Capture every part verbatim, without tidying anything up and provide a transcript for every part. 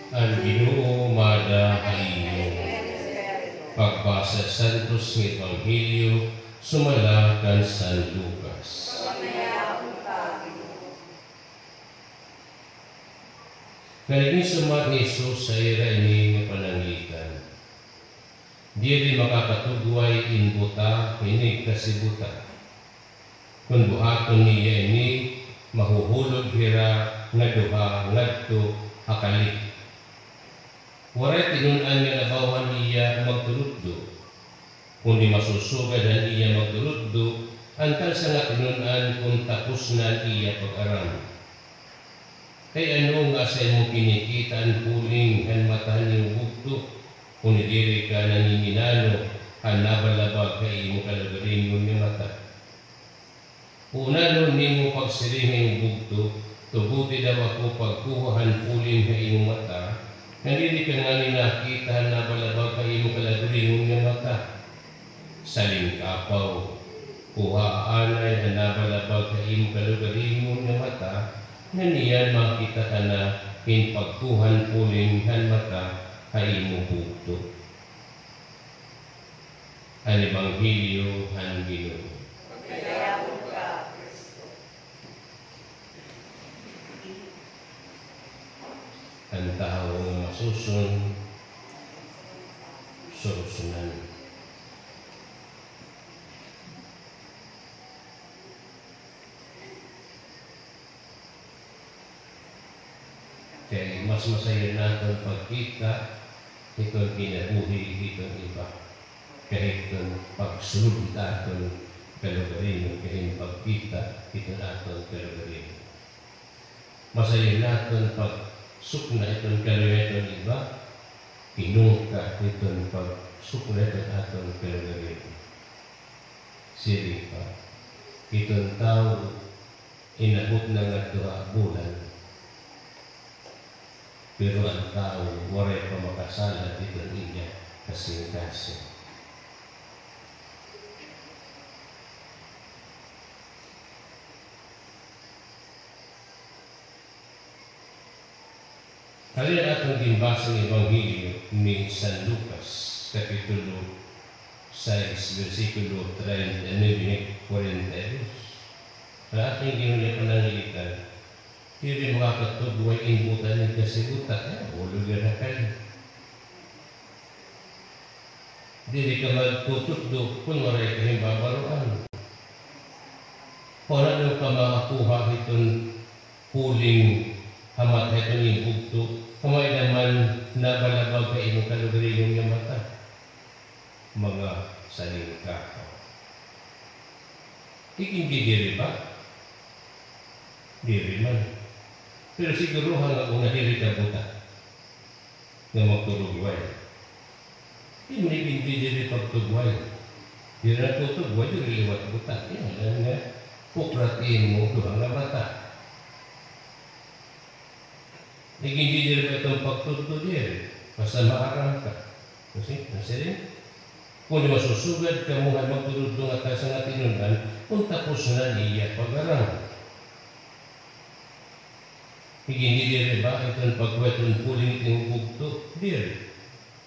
An Ginoo maada ha iyo. Pagbasa ha Santos nga Ebanghelyo sumala kan San Lucas. Ngan naghinsumat hi Jesus ha ira ini nga pananglitan, Diri makakatugway in buta hinig kasibuta. Kon buhaton niya ini, mahuhulog hira nga duha ngadto ha kali. Waray tinun-an nga labaw han iya magturutdo, kundi masusugad han iya magturutdo an tagsa nga tinun-an kon tapos na an iya pag-aram. Kay ano nga asya imo kinikita an puling han mata han imo bugto, kundi diri ka nanginginano han nabalabag ha imo kalugaringon nga mata? Punanon nimo pagsiring ha imo bugto, "Tuguti daw ako pagkuha han puling ha imo mata, ngan diri ka ngani nakita han nabalabag ha imo kalugaringon nga mata?" Salingkapaw, kuhaa anay an nabalabag ha imo kalugaringon nga mata, ngan iyan makita ka na hin pagkuha han puling han mata ha imo bugto. An Ebanghelyo han Ginoo. An tawo nga masuson, surusnan. Kay mas masayon naton pagkita hiton kinabuhi hiton iba, kay hiton pagsulod hit aton kalugaringon, kay hin pagkita hiton aton kalugaringon. Masayon naton pagsukna hiton kalugaringon hiton iba, kinungka hiton pagsukna hiton aton kalugaringon. Siring pa, hiton tawo, inabot na ngadto ha bulan, pero an tawo waray pa makasala hiton iya kasingkasing. Hali an aton ginbasa nga Ebanghelyo ni San Lucas, Kapitulo sais, bersikulo treinta y nueve, cuarenta y dos. An aton Ginoo nga pananglitan, diri makakatugway in buta hinig kasibuta, eh, hulog ha kali. Diri ka magtututdo kon waray ka hin babaroan. Kon ano ka makakuha hiton puling ha mata hiton imo bugto, kamay naman nabalabag ha imo kalugaringon nga mata. Mga salingkapaw. Igindidiri ba? Diri man. Pero siguruha nga una diri ka buta nga magtutugway. Ini igindidiri pagtugway. Diri na pagtugway, diri liwat buta. Ini nga pukrat imo duha nga mata. Igindidiri ba iton pagtutugway? Basta maaram ka. Kasi, nasiring, kundi masusugad kamo han magturutdo nga tagsa nga tinun-an, kon tapos na an iya pag-aram. Igindidiri ba iton pagkuha hiton puling hiton bugto? Diri.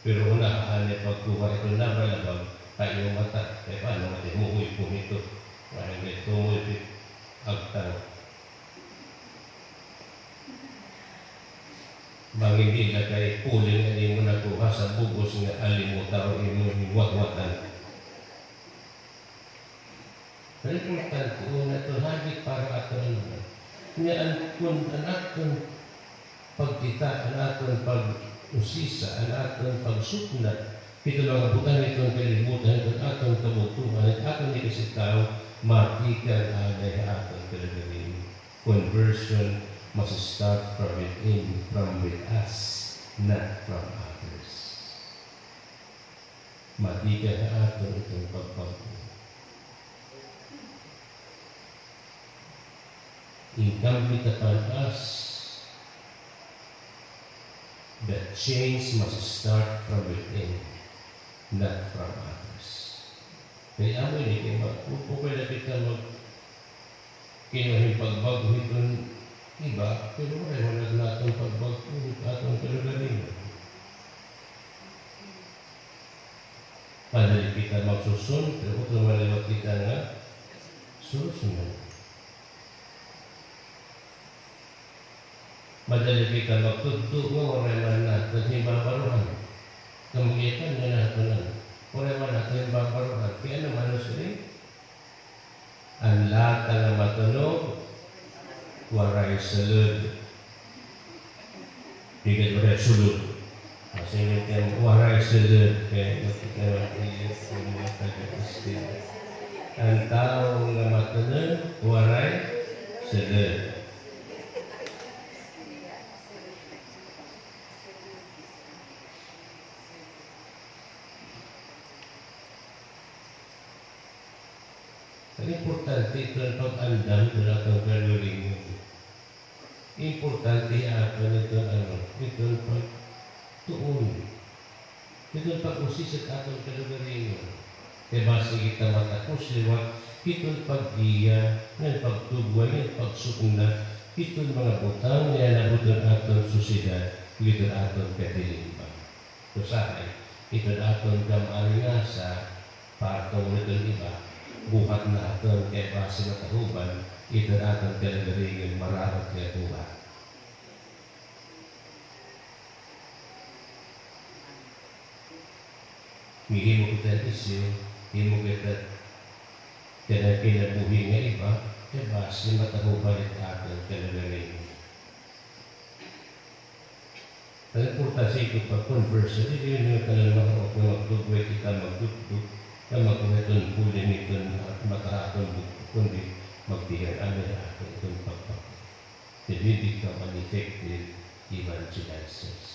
Pero unaha anay pagkuha hiton nabalabag ha imo mata. Kay paano nga di mo uypon ito? Paano nga di mo uypon? Agtang. Mangin di na kay puling an imo nakuha sa bug-os nga alimutaw imo hiwatwatan. Pero importante, una ito, hagit para aton, ano, nga an, kun an aton pagkita, an aton pag-usisa, an aton pagsuknat hiton mga butang hiton kalibutan, hiton aton kabugtoan, hiton aton ikasitawo, matikang anay ha aton kalugaringon. Conversion must start from within, from with us, not from others. Matikang ha aton iton pagbag-o. Incumbent upon us, the change must start from within, not from others. Kay amo ini kay mag-, okay na kita mag-, Kay may pagbag-o hiton iba, pero waray man aton pagbag-o hit aton kalugaringon. Madali kita magsusun, pero utro man liwat kita nga surusunan. Madali kita magtudlo nga waray man naton himbabaruan. Kamagitan nga naton, waray man naton himbabaruan. Kay ano man an siring? An lata nga matunog, waray sulod. Di gad waray sulod. Kasi nga waray sulod kay makita man iyo sa mga taga-Esteban. An tawo nga matunog, waray sulod. An importante iton pag-andam iton aton kalugaringon. Importante ha aton iton, ano, iton pagtuon. Iton pag-usisa ha aton kalugaringon. Kay basi kita matakos liwat hiton paggiya, ngan pagtugway, ngan pagsukna hiton mga butang nga naabot han aton sosyedad, hiton aton katilingban. Usahay, iton aton kamaaringasa, patong hiton iba, buhat naton kay basi matauban, iton aton kalugaringon maraot nga buhat. Mahimo kita isyu, himo kita kanan kinabuhi nga iba, kay basi matauban iton aton kalugaringon. An importansya iton pag-conversion, diri nga kanan mahaot nga magtugway kita, magdutdot, nga magkuha hiton pulin hiton mata ha aton bugto, kundi magtihan-an ha aton iton pagpakit. Then we become an effective evangelizers.